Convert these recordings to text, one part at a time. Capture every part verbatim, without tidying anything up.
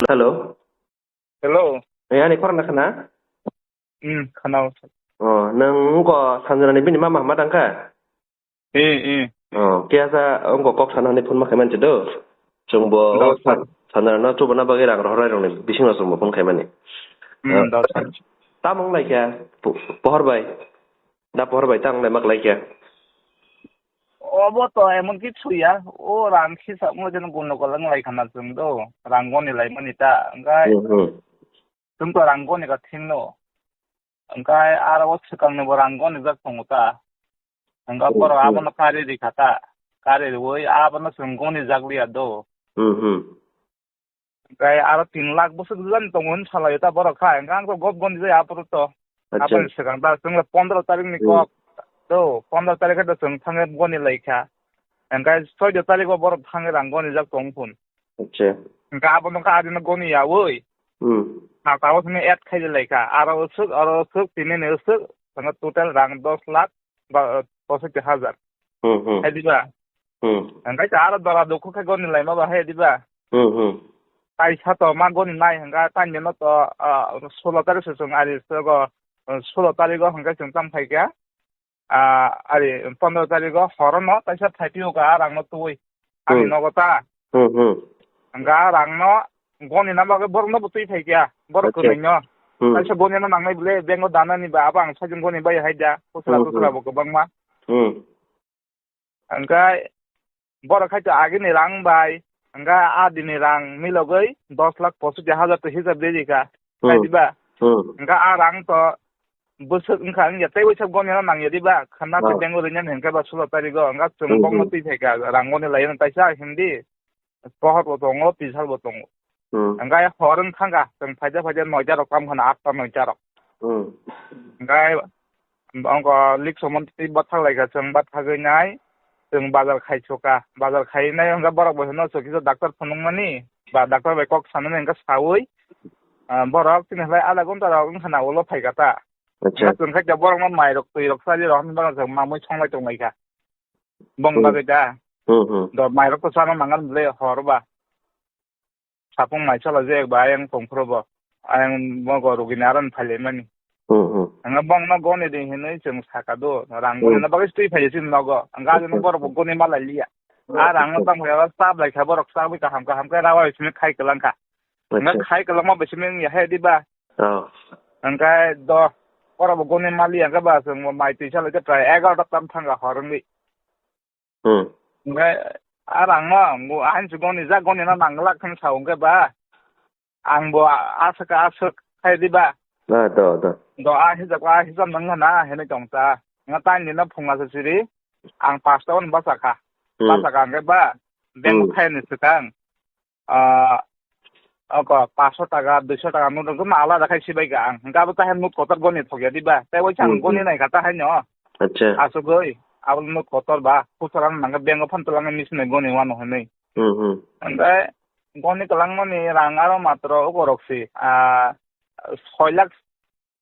Hello. Hello. Eh, ani khorang na khana? Hmm, khana. Oh, nang ko Sanjana ni bini mama ma dang kha? Eh, eh. Oh, kya sa ongko kok sana ni phone ma khaimani do. Chungbo Sanjana no chubana bagwi rang rohor rong ni bising no chungbo phone khaimani. Hmm, da. Tamung lai kya? Pohor bai. Da pohor bai tang lai mak lai kya? Obo to emon kichu ya, o rang khisa mo jen gunokol wng lai khana chwng do, rang goni lai mani ta, hwnkhe Hmm, hmm. Chwng to rang goni kha thengno, hwnkhe aro o swkang ni bo rang goni jak tongo ta, hwnkhe Hmm, borok hmm. Abono kari ri kha ta, kari riwi abono chwng goni jak liya do. Hmm, hmm. Hwnkhe aro tin lakh bwswk jani tongo hinwi salaio ta borok kha, hwnkhe ang khe gob goni jaya aphuru to. Acha. Aboni swkang ta chwng le pondro tarik ni Hmm. Kok. To, pondro tarik khe to chwng thangwi goni lai kha. Hwnkhe soido tarik o borok thangwi rang goni jak tong phun. Acha. Hwnkhe abono kha adino goni yaui. Hmm. Saka o sini add khai lai kha. Aro usuk, aro usuk, tini ni usuk, hwnkhe total rang dos lakh ba, posotti hajar. Hmm, hmm. Hai diba? Hmm. Hwnkhe ta aro dora dukhu khe goni laima ba hai diba? Hmm, hmm. Kaisa to ma goni nai hwnkhe taini no to, ah, sulo tarik se chwng ari sogo, ah, sulo tarik o hwnkhe chwng tam phai kha. Ah, ari pondro tarik o horo no taisa phai pio ka rang no twi. Ani Hmm. Nogo ta. Hmm, hmm. Hwnkhe rang no goni na bagwi borok no bo twi phai kha. Borok Acha. Kwrwng no. Hmm. Kaisa goni no nangnai bwle, bank o dana ni ba abo ang sajwk goni bai hai da. Kusra Hmm, kusra hmm. Bo kwbangma. Hmm. Hwnkhe borok khai to agini rang bai, hwnkhe a dini rang milogwi dos lakh posotti hajar to hisab de rikha. Hmm. Khai diba? Hmm. Hwnkhe a rang to bwswk wngkha wngya tei waisa goni no nangya diba? Khana khe Ah. Bank o rinani hwnkhe ba sulo tarik o, hwnkhe chwng Hmm, bokno hmm. Twi phaikha rang goni lai taisa hindi. Pohor bo tongo, pisal bo tongo. Hmm. Hwnkhe hor wng thangkha, chwng phaida phaida noita rok tam khana, atta noita rok. Hmm. Hwnkhe ongko likso montri bathak laikha, chwng bathagwi nai, chwng bazar khai sokha. Bazar khai nai hwnkhe borok bo hino chwng kisa doctor phunukmani, ba doctor bai kok sanani hwnkhe saui, ah, borok chini halai adha ghonta rok wngkha na ulo phaikha ta. Acha. Hwnkhe chwng khe borokno mai rok, twi rok, chari rok hinwi bagwi chwng mamwi songlai tonglaikha. Bong Hmm. Bagwi da. Hmm, hmm. Do mairok to chana nangan bwle hor ba. Sapung mai chala je ba ayang tongphuru bo. Ayang mo go rugini aron phaile mani. Hmm, hmm. Anga bong no goni de hinwi chwng saka do. Rang Hmm. Goni na bagwi twi phaile chini nogo. Anga Acha. Ajin borok bo goni malai liya. Acha. A rang no tang phai aba chap lai kha borok chabwi kaham kaham khe rawa simi khai kwlang kha. Anga Acha. Khai kwlangma bai simi ya he di ba. Oh. Hwnkhe do, borok bo goni mali hwnkhe ba chwng bo mai twi salai khe prai egaroh ta tam thangkha hor wngwi. Hmm. Hwnkhe a rang no ang bo ahin se goni jak goni no nang glak hwn sa hwnkhe ba ang bo a-, aswk aswk khai di ba. Ah, do, do. Do a hijab, a hijab nang na hinwi tong ta. Nga taini no phunga se siri ang pasta on basa kha. Hmm. Basa kha hwnkhe ba bank Hmm. Phaini swkang. Ah, oko paanch sho taka, dui sho taka note rok ma alada khai sibai ka ang. Hwnkhe abo tahai note kotor goni thokya diba? Tei waisa ang Hmm, goni hmm. Naikha tahai no. Acha. Asugwi, abo note kotor ba, khusra no nangkhe bank o phan twlangwi machine bai goni wano hinwi. Hmm, hmm. Hwnkhe goni kwlangmani rang aro matro oko rok si, ah, soi lakh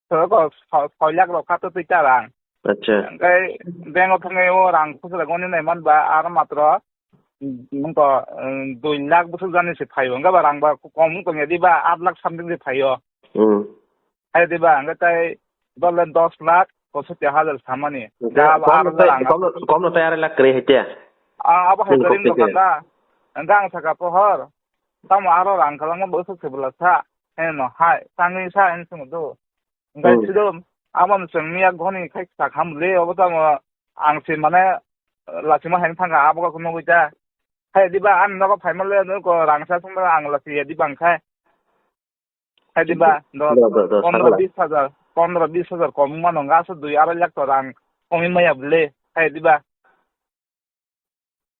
Soi ko, soi, soi lakh rok kha to twi ta rang. Acha. Hwnkhe bank o thangwi o rang khusra goni nai man ba, aro matro, mm, nung to, mm, dui lakh bwswk jani se phaio. Hwnkhe ba rang ba kom wng tongya di ba, aat lakh something se phaio. Hmm. Hai di ba, hwnkhe tai dole dos lakh posotti hajar samani. Hwnkhe da abo kom aro no tai, rang kom no, kom no tai arai lakh kwrwi hai tiya. Ah, abo hai Hmm, kwrwi kom wng tongkha tiya. Da. Hwnkhe ang saka pohor, tamo aro rang kwlangma bwswk se bwla sa. Heno hai, tangwi sa, heno swngdo. Hwnkhe Hmm. Sido, amo no chwng miya goni khai kisa khamle, obo tamo ang se mane, lachima hai thangkha, abo kok nugwi ta. Hai diba, ani nogo phaima le, nuko rang sa sung ang lachiya diba ang khai. Hai diba, do, Do, do, do, pondro sakla. Bis hajar, pondro bis hajar kom mano, gaso dui arai lakh to rang komi maya bwle, hai diba.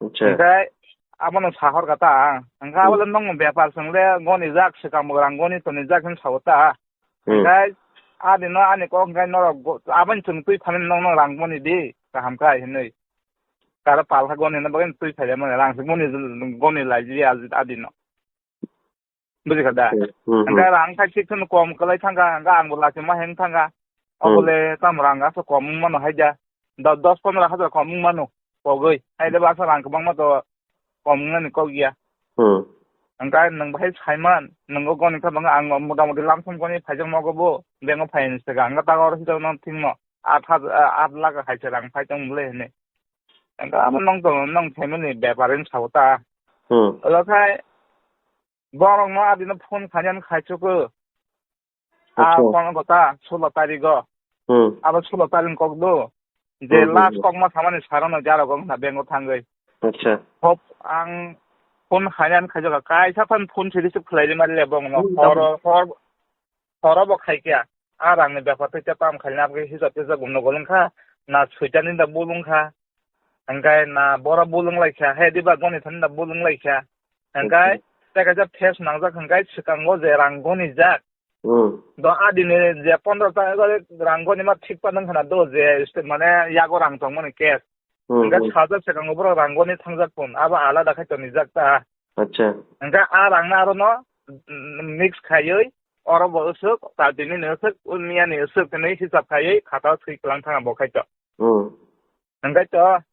Acha. Hwnkhe abono sahor kha ta ang. Hwnkhe Hmm. Abole nongno bepar chwngle goni jak, swkang bo rang goni toni jak hinwi sao ta. Hmm. Hwnkhe adino ani kok hwnkhe norok go-, aboni chwng twi phano nongno rang goni di, kaham kha hinwi. Karo palkha goni hinwi bagwi twi phaimani rang se goni, goni laidi adino. Bujikha da? Hmm, hmm, hmm. Hwnkhe rang khai sik kheno kom kwlai thangkha, hwnkhe ang bo lachima heng thangkha. Hmm. Obole tamo rang aswk kom wng mano hai da. Do-, dos pondro hajar kom wng mano kogwi. Hai da basa rang kwbangma to kom wngnani kok ya. Hmm. Hwnkhe nwng bahai saiman, nwng o goni khe bangkha ang motamoti lamsong goni phaijak nogo bo, bank o phaiyani swkang. Hwnkhe tago oro hita no thwngno aat haj-, aat lakh hai se rang phai tong bwle hinwi. Hwnkhe abo nwng tong, nwng family bepar hinwi sao ta. Hmm. Olo khai borokno adino phone khainani khaichugo. A Acha. Kono kota sulo tarigo. Hmm. Abo sulo tarik kok do. Je Hmm, hmm, last hmm. Kok ma samani sarano jaro gong na bengo thangoi. Acha. Hop ang phone khainani khaijaga kaisa phan phone se receive khlai ri mali le bong no. Hmm, Horo, hor, horo bo khai kya. A rang ni bepar tei tam khaina abgwi hisa tesa gumno golong kha. Na suitani da bulung kha. Hwnkhe na bora bulung lai kha. He diba goni thani da bulung lai kha. Hwnkhe Acha. Tei kaisa phase nangjak hwnkhe swkango je rang goni jak. Hmm. Do adini je pondro ta rang goni ma thik pa nang khana do je mane yago rang tong mani cash. Hmm, Hwnkhe hmm. Sajak swkango borok rang goni thangjak pun abo alada khai toni jak ta. Acha. Hwnkhe a rang na aro no, mm, mix khaiwi oro bo usuk, ta tini ni usuk, miya ni usuk hinwi hisab khaiwi khata swi kwlang thanga bo khai to. Hmm. Hwnkhe to,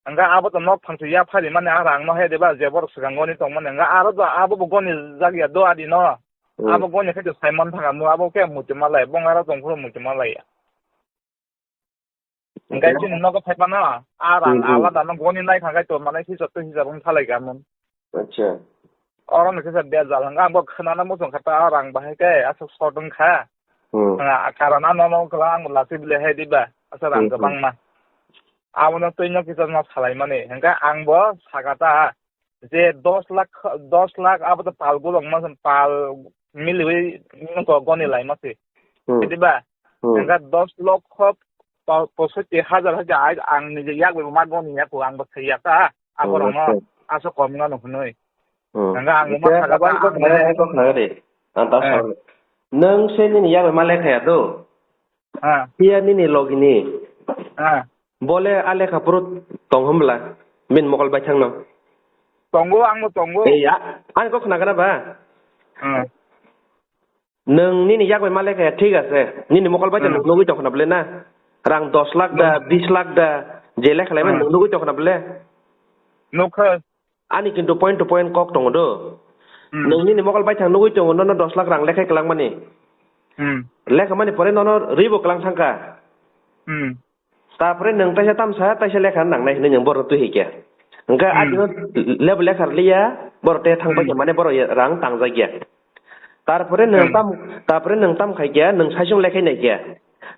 hwnkhe abo to nok phangso yaphari mani a rang no he diba je borok swkang goni tong mani hwnkhe aro do abo bo goni jak ya do adi no. Hmm. Abo goni khai to Simon thanga mu abo khe muchung malai bong aro tong phuru muchung malai ya. Hwnkhe Acha. Chini nogo phai phano a rang Hmm, hmm. Alada no goni nai kha khai to mane hisab to hisab wng thalai ka mun. Acha. Oro ni kisa bejal hwnkhe ang bo khwnana muchung kha ta rang bahai khe aswk short wng kha. Hmm. Ah, karon ano no kwbang ang bo lachi bile hai diba. Asa rang Hmm, hmm. Kwbangma. Abono twi no kisa no salai mani. Hwnkhe ang bo saka ta je dos lakh, dos lakh abo to pal gulong ma pal miliwi nungko goni lai ma se. Hmm. Diba? Hmm. Hwnkhe dos lokho po-, posotti hajar hai ang nije yak bai ma goni ya ko ang bo sai ya ta. Abo Hmm, rok no acha. Asa kom no hwnwi. Hmm. Hwnkhe ang Hwnkhe ma saka abo ta ang ang kok ang khna, ang kok khna de. Ang ta Eh. Sa. Nang se nini yak bai ma lekha ya do? Ah. Iya nini logini. Ah. Bole a lekha phuru tong hwnbla? Bini mokol baithang no. Tongo, ang bo tongo. Ei, a-, ang kok khna gra ba? Ah. Nwng nini yak bai ma lekha ya, thik ase. Nini mokol baithang Hmm. Nwng nugwi tong khna bwle na? Rang dos lakh da, Hmm. Bis lakh da, je lekha lai mani Hmm. Nwng nugwi tong khna bwle? Nukha. Ani kintu point to point kok tongo do. Hmm. Nwng nini mokol baithang nugwi tongo, nono dos lakh rang lekhai kwlangmani. Hmm. Lekhamani pore nono ribo kwlang thangkha. Hmm. Tapore nwng taisa tamsa, taisa lekha nangnai hinwi nwng borok twi hai khe. Hwnkhe Hmm. Adino lebo lekha rwliya, borok te thang Hmm. Paikha mane borok rang tangjak ya. Tarpore nwng Hmm. Tam, tarpore nwng tam khai khe, nwng saichung lekhai nai khe.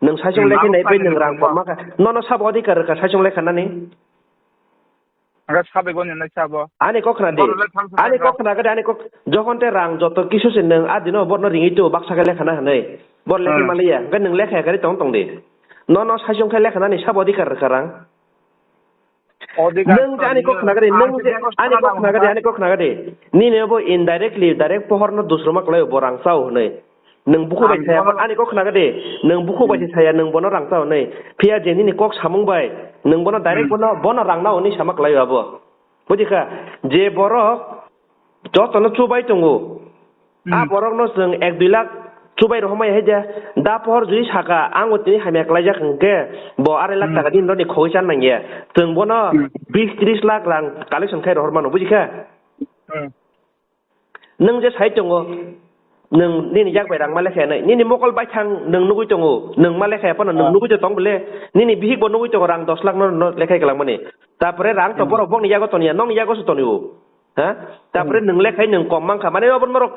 Nwng saichung Hmm, lekhai abo nai pai nwng rang korma kha. Nono sabo adhikar rwkha saichung lekha nani? Aga sabe goni nai sabo. Ani kok khna di. Borok le thang thang Ani kha. Kok khna gadi, ani kok jokhon te rang joto kisu se nwng adino borno ringwi tu baksa khe lekha na hwnwi. Bor lekha Hmm. Maliya, hwnkhe nwng lekha ya gari tong tong di. Nono saichung khe lekha nani sabo adhikar rwkha rang? Odhikar Nwng je ani kok khna gadi, nwng je ani kok khna gadi, ani kok khna gadi. Nini bo indirectly, direct pohor no dusroma kwlai bo rang chao hwnwi. Nwng bukhuk bai saya, ani kok khna gadi, nwng bukhuk bai saya, nwng bono rang chao hwnwi. Phiya je nini kok samung bai, nwng bono direct bono, bono rang nao hwnwi sama kwlai abo. Buji kha, je borok jotono chubai tongo. Hmm. A borokno chwng ek dui lakh chubai rohormai hai de. Da pohor jui saka, ang o tini hamya klaijak hwnkhe, bo arai lakh taka din roni khogwi chan nangya. Chwng bono bis tris lakh rang collection khai rohor mano, buji kha? Hmm. Nwng je sai tongo, nwng nini yak bai rang ma lekha nai, nini mokol baithang nwng nugwi tongo, nwng ma lekha phano nwng nugwi tong bole, nini bihik bo nugwi tongo rang dos lakh no, no lekhai kwlangmani. Tapore rang to borok bokni yago toniya, nokni yago se tonio. Ha? Tapore nwng lekhai nwng kom mankha, mane obo norok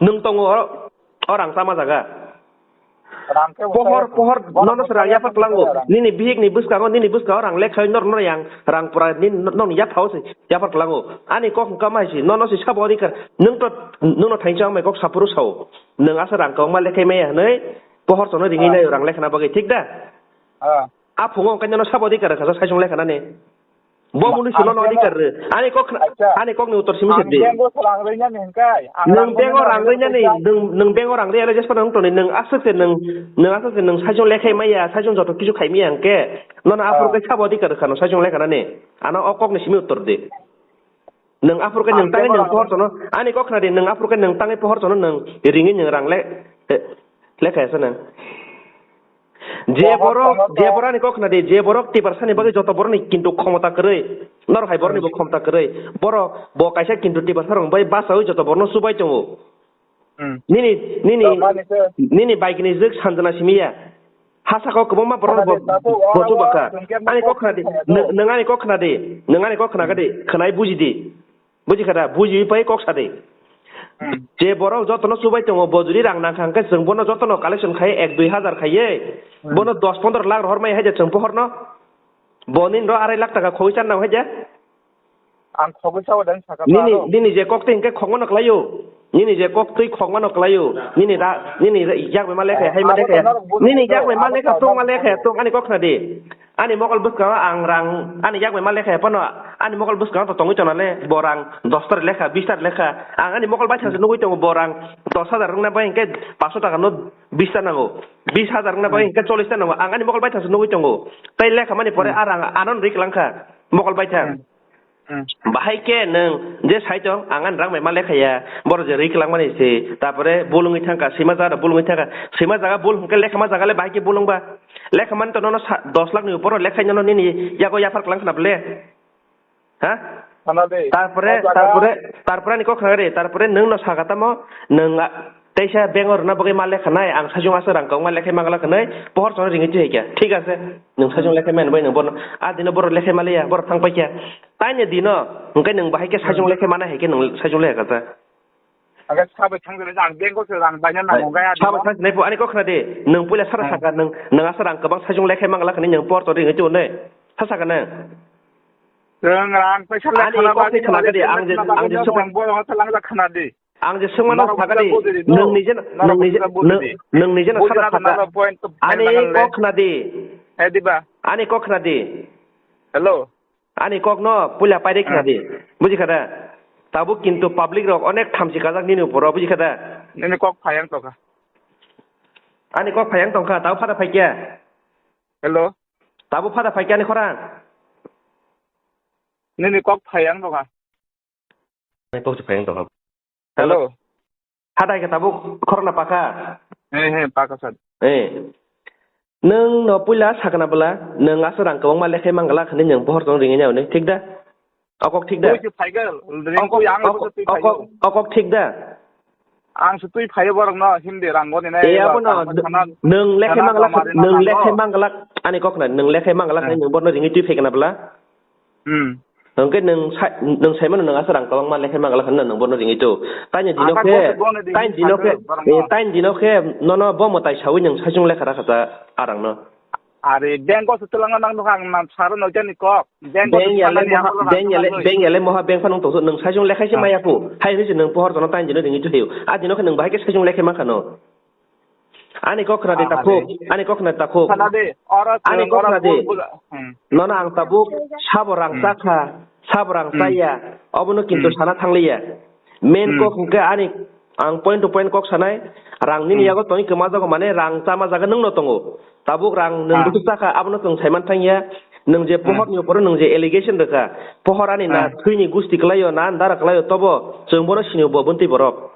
nwng tongo o, o rang chama jaga. Pohor, pohor, nono se rang yaphar kwlango. Nini bihik ni bwskango, nini bwskango rang lekhai nor, nor yang rang pura ni nokni yaphao se yaphar kwlango. Ani kok hwnkha mai si, nono se sabo adhikar. Nwng to, nwng no thainsa mai kok sapuru sao. Nwng asa rang kwbangma lekhai maya hwnwi pohor tono ringwi naio rang lekhana bagwi, thik da? Ah. A phungo hwnkhe nono sabo adhikar rwkha, saichung lekha nani. Bo muni sulo no adhikar rw. Ani kok khna-, ani kok ni uttor simi sedi. Ang bank o salang rwi nani hwnkhe. Nwng bank o rang rwi nani, nwng, nwng bank o rang rwi ale jespa nwng toni, nwng aswk se nwng, nwng aswk se nwng saichung lekhai maya, saichung joto kisu khai maya hwnkhe. Nono aphuru khe sabo adhikar rwkha no saichung lekha nani. Ano o kok ni simi uttor di. Nwng aphuru khe nwng tangwi nwng pohor tono, ani kok khna di, nwng aphuru khe nwng tangwi pohor tono nwng ringwi nwng rang le, eh, lekha ya sa nwng. Je Mohor borok, Tomato. Je borok ani kok khna di, je borok Tiprasani bagwi joto borokni kintu khomota kwrwi, norok hai borokni bo Hmm. khomota kwrwi, borok bo kaisa kintu Tiprasa rok bai bachawi joto borokno chubai tongo. Hmm. Nini, nini, Tama ni se. Nini bike ni jwk sanjana simi ya. Hasa kok kwbangma borok Khna bo, di, tato, bo oro, chuba oro, kha. Chwng khe Ani kok khna di, kok kha. Nwng, nwng ani kok khna di, nwng ani kok khna kha di, khwnai buji di. Buji kha da, bujiwi pai kok sa di. Hmm. Je borok jotono chubai tongo, bo jodi rang nang kha, hwnkhe chwng bono jotono collection khai ek dui hazar khaiye, Hmm. bono dos pondro lakh rohor mai hai je chwng pohorno. Bo nini ro arai lakh taka khogwi chan nang hai je. Ang khogwi sao dan saka Nini, ba aro. Nini je kok twi hwnkhe khokmano kwlaio. Nini je kok twi khokmano kwlaio. Nini ra, nini ra, yak bai ma lekha, hai ma Abo lekha. To norok buni Nini to, yak bai ma abo lekha, to tong ma norok lekha, buni. Tong ani kok khna di. Ani mokol bwskango ang rang, ani yak bai ma lekha phano, ani mokol bwskango to tongwi tonale, bo rang dos tar lekha, bis tar lekha. Ang ani mokol bai thangsa Hmm. nugwi tongo, bo rang dos hazar wngna bai hwnkhe paanch sho taka no bis ta nango. Bis hazar wngna bai Hmm. hwnkhe chollish ta nango. Ang ani mokol bai thangsa nugwi tongo. Tai lekha mani pore Hmm. a rang anon rik langkha. Mokol bai thang. Hmm. Hmm. Bahai khe nwng je sai tong, ang ani rang bai ma lekha ya, borok je ri kwlangmani se, tarpore bulungwi thangkha, swima jaga bulungwi thangkha, swima jaga bul hwnkhe lekha ma jaga le bahai khe bulung ba, lekha mani to nono sa-, dos lakh ni upor lekha nono nini yago yaphar kwlang khna bole, ha? Khna de. Tarpore, O jaga tarpore, tarpore ani kok khna re, tarpore nwng no saka tamo, nwng a-, Teisa bank o rwna bagwi ma lekha nai, ang sajung aswk rang kwbangma lekhai mangla hwnwi pohor chwngno ringwi twi hai kha. Thik ase, nwng sajung lekhai mani bai nwng bono, a dino borok lekhai maliya, borok thang paikha. Taini dino, hwnkhe nwng bahai khe sajung lekhai mana hai khe nwng sajung lekha kha. Hwnkhe sabai thang jani, ang bank o se rang baina nango, hwnkhe a dino. Sabai thang jani pho, ani kok khna di, nwng puila sara saka, nwng, nwng aswk rang kwbang sajung lekhai mangla hwnwi nwng pohor chwngno ringwi twi hwnwi. Sa saka nwng? Nwng rang paisa lekha na bagwi, khna di, ang je, ang je, ang je, ang je, Ang je swngmano sakha di, nwng nije, nwng nije, nwng nije na sara saka. Ani kok khna di. Ani kok khna di. Hello. Ani kok no puila paide khna di. Buji kha da? Tabuk kintu public rok onek thamchi kajak nini upor o, buji kha da? Nini kok phayang tongkha. Ani kok phayang tongkha, tabuk phada phaikya. Hello. Tabuk phada phaikya ani khorang. Nini kok phayang tongkha. Kok se phai wng tongkha. Hello. Hatai khe tabuk khorokna pakha. He, he, pakha sir. Eh. Nwng no puila sakna bwla, nwng aswk rang kwbangma lekhai mangla hwnwi nwng pohor tong ringwi nai hwnwi, thik da? Okok thik da? Twi se phaigal, ring okok, twi ang okok, twi phaigal. Okok, okok thik da? Ang se twi phaiyo borok no, hindi rang goni nai. Eya bono, nwng lekhai mangla, nwng lekhai mangla, ani kok na, nwng lekhai mangla hwnwi nwng borno ringwi twi phaikha na bwla? Hmm. Hwnkhe nwng sai, nwng saimano nwng aswk rang kwbangma lekhai mangla hwnna nwng bono ringwi tong. Taini dino khe, taini dino khe, eh, taini dino khe nono bo mwtai saui nwng saichung lekha rakha ta arangno. Are, bank o se twlangna nang nukha ang nam saro nokjani kok. Bank o se twlangna nang nukha. Bank yale, bank yale moha bank phano tongthok nwng saichung lekhai se maya phu. Hai hwnwi se nwng pohor tono taini dino ringwi twi thaio. A dino khe nwng bahai khe saichung lekhai mankha no. Ani kok khna di takhuk, ani kok khna di takhuk. Khna di, oro ani kok khna di. Nono ang tabuk sabo rang chakha, sabo rang chaya, obono kintu sana thangliya. Main kok hwnkhe ani ang point to point kok sanai, rang nini yago tongwi kwma jago mane rang chama jaga nwngno tongo. Tabuk rang nwng bwswk chakha abono chwng saiman thangya. Nwng je pohor ni uporo nwng je allegation rwkha, pohor ani na thwini gusti kwlaio, na andara kwlaio, tobo chwng bono sinio bo bwntwi borok.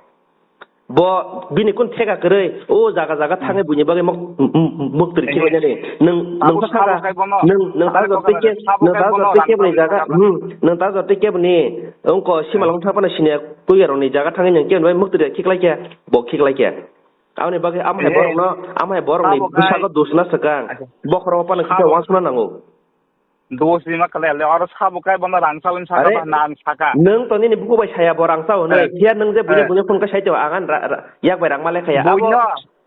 Bo bini kun theka kwrwi, o jaga jaga thangwi buini bagwi mok-, m-, m-, mwktwrwi khibainani. Nwng, nwng sabo saka, nwng, nwng ta jotoi khe, nwng ta jotoi khe bwrwi jaga, hmm, nwng ta jotoi khe bwni wngko simalwng thangphano siniya puiyarokni jaga thangwi nwng khe bwni bagwi mwktwrwi khiklai khe, bo khiklai khe. Aboni bagwi amo hai borokno, amo hai borokni bwskango dusna swkang. Bokhorok phano kisa uansukna nango. Dos ni ma kwlai le, oro sabo kai bono rang chawin saka ba na ang saka. Nwng to nini buku bai saya bo rang chao hwnwi. Phiya nwng je buino buino phone kai sai to ang an ra-, ra-, yak bai rang ma le khaya. Abo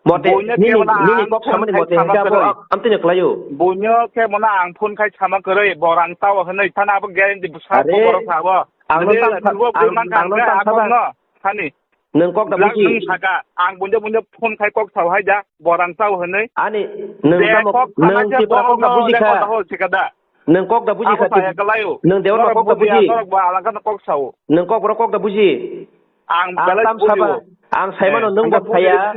mote nini, nini kok samani mote hingke abo amtwino kwlaio. Buino khe bono ang phone khai sama kwrwi bo rang chao hwnwi thana abo guarantee bwsa borok sabo. Ang no tang sabo. Thani. Nwng kok da buji. Nwng saka, ang buino buino phone khai kok sao hai da, bo rang chao hwnwi. Ani, nwng tamo, nwng Tipra kok da buji kha. Nwng kok da buji kha. Nwng dewan kok da buji. Norok bo alangkha kok sao. Nwng kok borok kok da buji. Ang belai tam saba, ang saimano nwng bo saya.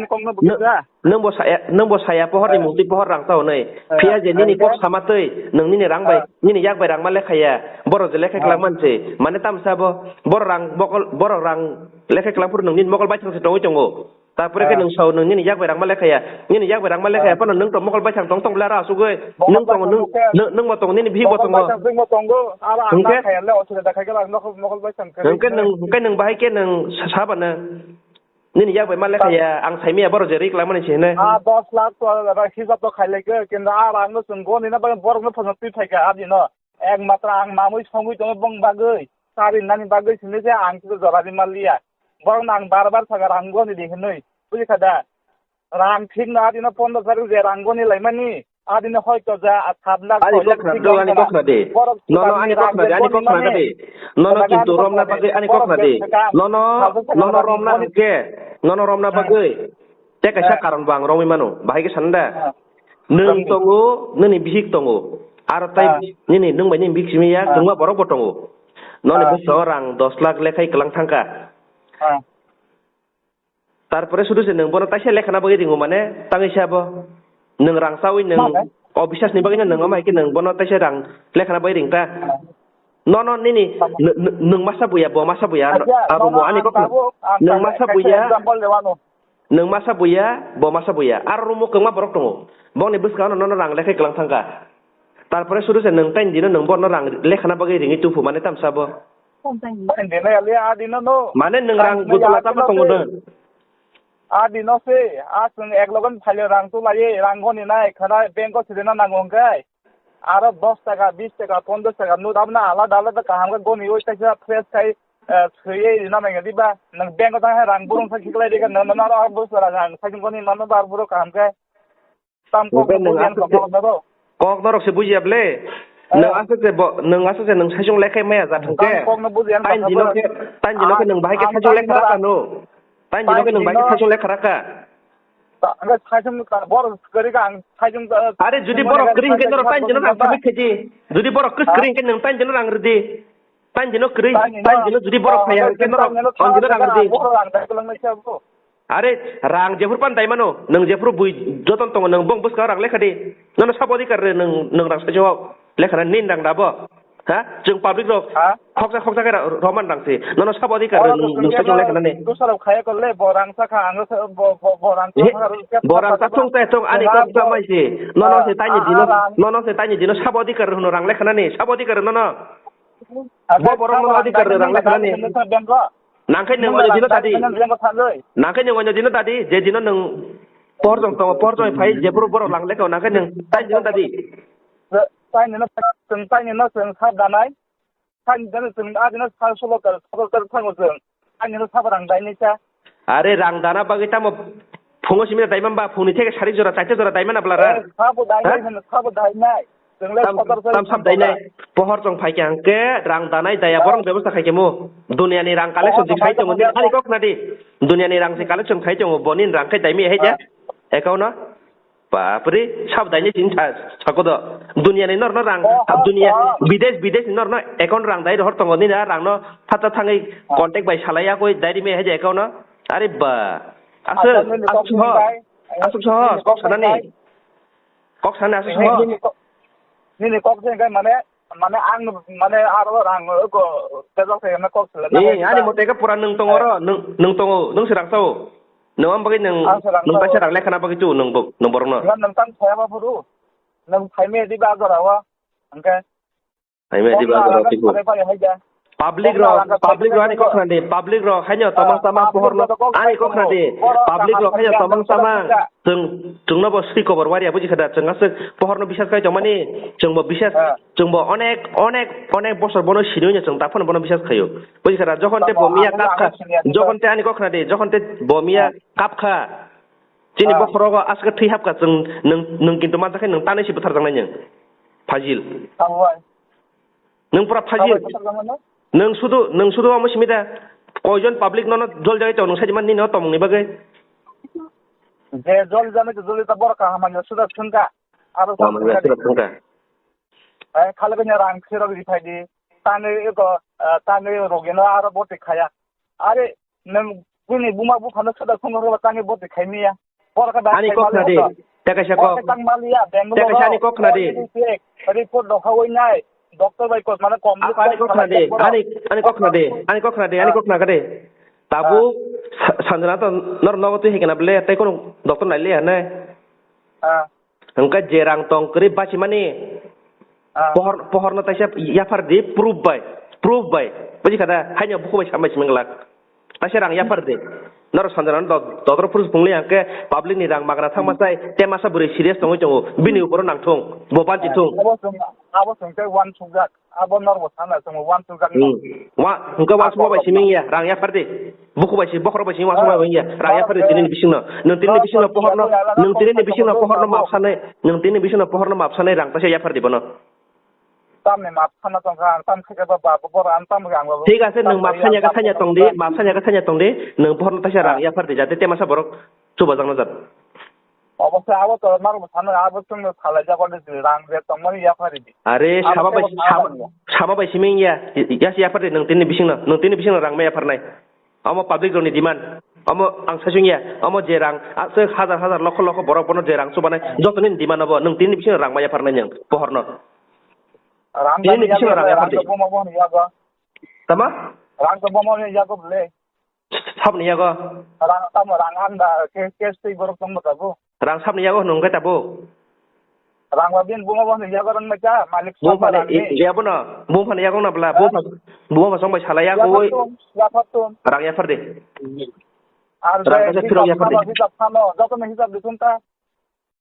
Nwng bo saya, nwng bo saya pohor ni mungtwi pohor rang chao hwnwi. Phiya je nini kok sama twi, nwng nini rang bai, nini yak bai rang ma lekhaya. Borok je lekha kwlak manse, mane tam sabo, borok rang bokol, borok rang Lekha kwlangphuru nwng nini mokol baithang se tongwi tongo. Tarpore khe nwng sao, nwng nini yak bai rangma lekha ya. Nini yak bai rangma lekha ya phano nwng to mokol baithang tong tong bla ra asugwi. Nwng tongo, nwng, nwng, nwng bo tongo, nini bihik bo tongo. Nwng bo tongo. Aro ang ta khaya le osida khaikhe ang mokol, mokol baithang khe. Hwnkhe nwng, hwnkhe nwng bahai khe nwng sa-, saba nwng. Nini yak bai ma lekha ya, ang saimaya borok je rik lamani se hinwi. Ah, dos lakh to hisab to khailai khe, kintu ah rang no chwng goni na bagwi borok no phano twi phaikha adino. Ek matra ang mamui songwi tongo bong bagwi, chari nani bagwi sini se ang kisa jora di maliya. Borok no ang bar bar saka rang goni di hinwi. Bujikha da? Rang thik no adino pondro tarik je rang goni laimani. Adini hoito ja, a, sat lakh, ani soi lakh kokna thik do, ani kokna de. Nono ani kokna de, ani kokna de. Nono kintu romna bagwi ani kokna de. Nono, nono romna hwnkhe, nono romna bagwi. Te kaisa karon bo ang romwi mano. Bahai khe sanda. Nwng tongo, nini bihik tongo. Aro tai nini nwng bai nini bihik simi ya, chwngma borok bo tongo. Noni bwskango rang dos lakh lekhai kwlang thangkha. Tarpore sudu se nwng bono taisa lekhana bagwi ringo mane tangwi se abo. Nwng rang chawi nwng o bisas ni bagwi nwng ama hai khe nwng bono taisa rang lekhana bagwi ring ta. Nono nini nwng masa buya bo masa buya aro mo ani kok nwng masa buya nwng masa buya bo masa buya aro room o kwbangma borok tongo. Bongni bwskango nono rang lekhai kwlang thangkha. Tarpore sudu se nwng taini dino nwng bono rang lekhana bagwi ringwi tuphu mane tamsa bo. Taini dino ya le a dino no. Mane nwng rang butula tamo tongo nwng. A dino se, a chwng ek logon phaile rang tu laiye, rang goni nai khana bank o sirina nango hwnkhe. Aro dos taka, bis taka, ponchash taka nut abna alada alada kaham khe goni oi taisa fresh khai, eh, swiye rina nangya diba. Nwng bank o thang hai rang burung sa khiklai dikha, nwng nono aro bwswra rang saikung goni mano bar buro kaham khe. Tam kok no buji ang kok no bo. Kok norok se bujiya ble. Nwng aswk se bo, nwng aswk se nwng saisung lekhai maya ja thung khe. Tam kok no buji ang kok no bo. Tain dino khe nwng bahai khe saisung lekhai raka no. Tain dino khe nwng bahai khe saisung lekhai raka. Ang saisung bor kwrwi ka ang saisung. Are judi borok kwrwi hwnkhe norok tain dino rang submit khaidi. Judi borok kwrwi hwnkhe nwng tain dino rang rwdi. Tain dino kwrwi, tain dino judi borok phaiya hwnkhe norok tain dino rang rwdi. Are, rang jephuru pan dai mano, nwng jephuru bui joton tongo, nwng bong bwskango rang lekha di. Nono sabo adhikar rw nwng, nwng rang saijao lekha na nin rang dabo. Ha? Chwng public rok khoksa khoksa khe roman rang se. Nono sabo adhikar rw nwng, nwng saijao lekha nani. Dusarok khaya kole, bo rang sakha, ang bo, bo, bo rang sakha. Bo rang sa thung sa thung, ani kok sa mai se. Nono se taini dino, nono se taini dino sabo adhikar rw hwno rang lekha nani, sabo adhikar rw nono. Bo borok nono adhikar rw rang lekha nani. Nangkhe nwng oino dino tadi. Nangkhe nwng oino dino tadi, je dino nwng pohor jong tongo, pohor jong phai, jephuru borok lang lekha, nangkhe nwng tai dino tadi. Tai nino, chwng tai nino chwng sab danai. Tai nino chwng a dino sal solo kar, solo kar thango chwng. Tai nino sab rang dai nai cha. Are rang dana bagwi tamo phungo simi dai mamba, phungni theke sari jora, chaita jora dai mana bwlara? Sabo dai nai, sabo dai nai. Tam, tam sab dai nai. Pohor chong phai khe hwnkhe rang danai daya borok bebosta khai khe mo. Duniya ni rang collection se khai tongo, ani kok khna di. Duniya ni rang se collection khai tongo, boni rang khai dai mi hai ja. Account no. Bapre, sab dai nai tin sa, sako do. Duniya ni nor no rang, duniya, bidesh, bidesh ni nor no account rang dai rohor tongo, nini rang no phatha thangwi contact bai salai ya koi dai ri mi hai ja account no. Are ba. Aswk, aswk so. Aswk so, kok sana ni. Kok sana aswk so. Nini kok se hwnkhe mane, mane ang mane aro rang ko tejak se hwnkhe kok sele. Eh, ani mote ka pura nwng tongo ro, nwng, nwng tongo, nwng se rang sao. Nwng am bagwi nwng, nwng kaisa rang lekha na bagwi tu nwng bo, nwng borok no. Nwng tang saya ba phuru. Nwng phai me di ba jora o. Hwnkhe. Hai me di ba jora o. Public rok, public rok ani kok khna di, public rok haino tama tama pohor no ani kok khna di, public rok haino tama tama chwng, chwngno bo sri kobor waria buji kha da, chwng aswk pohor no bisas khai tongmani, chwng bo bisas, chwng bo onek, onek, onek bosor bono sini oino chwng daphano bono bisas khaio, buji kha da, jokhon te bo miya kap kha, jokhon te ani kok khna di, jokhon te bo miya kap kha, chini bokhorogo aswk thwi hap kha, chwng nwng, nwng kintu mansa khe nwng tanwi si bwthar jaknai nwng, fajil. Nwng pura fajil. Nwng sudu, nwng sudu omo simi da. Koijon public nono jol jagwi tong nwng saimani nini o tomongni bagwi. Je jol jagwi to jol ta borok kaham manya suda thwngkha. Aro kaham manya suda thwngkha. Eh, khali kanya rang khirok ri phaidi. Tani eko, eh, tani rogeno aro boti khaya. Are nwng bini buma buphano soda khungo rogo tangwi boti khai miya. Ani kok khna di. Tekaisa kok. Tekaisa ani kok khna di. Report dokha oi nai. Doctor bai kok mane kom. Ani kok khna di. Ani, ani kok khna di. Ani kok khna di. Ani kok khna di. Tabuk sa-, Sanjana to nor nogo twi hai kana bele, tei kono doctor nai le hane. Ah. Hwnkhe je rang tong kwrwi bachimani, ah, pohor, pohorno taisa yaphar di, proof bai, proof bai. Buji kha da, haino buku bai sambai simi glak. Taisa rang yaphar di. Nor Sanjana do-, dodro proof pungli hwnkhe public ni rang magna thangma sai, te masa bwrwi serious tongwi tongo, bini uporo nangthung, bo banchi thung. Abo chwng, abo chwng tei uansukjak. Abo norbo sana chwng uansukjak no. Hmm. Wa, hwnkhe uansukma bai simi ya, rang yaphar di. Buku bai si, bokhorok bai si, uansukma bai ya, rang yaphar di tini ni bisingno. Nwng tini ni bisingno pohorno, nwng tini ni bisingno pohorno map sanai, nwng tini ni bisingno pohorno map sanai rang taisa yaphar di bono. Tamni map sana tongkha, ang tam khaikhe ba, ba, bo, bo, ang tam khe ang ba, Thik ase, nwng map sanya khe sanya tong di, map sanya khe sanya tong di, nwng pohorno taisa rang yaphar di, jate te masa borok chubajakno jat. Obo se abo to norok bo sano abo chwngno salai jago de rang je tongmani yaphari di. Are abo saba bai sabo saba, saba bai simi ya. Yas yaphar di nwng tini bisingno, nwng tini bisingno rang ma yapharnai. Omo public rokni demand. Omo ang sasung ya. Omo je rang, aswk hajar hajar lokho lokho borok bono je rang chubanai, jotoni demand obo nwng tini bisingno rang ma yapharnai nwng pohorno. Rang tini bisingno rang yaphar di. Rang to bomo bono yago. Tama? Rang to bomo yago bole. Sabni yago. Rang tamo rang anda ke, cash tei borok tongbo tabuk. Rang sabni yago hwnwi wngkhe tabuk. Rang ba bini buma bo hwnwi yago rang mai cha, malik. Buma phani yago no, buma phani yago na bla, buma phani song bai salai yago. Yaphar tum, yaphar tum. Rang yaphar de. Ar rang kaisa phirok yaphar de. Hisab phano, joto ni hisab dikhum ta.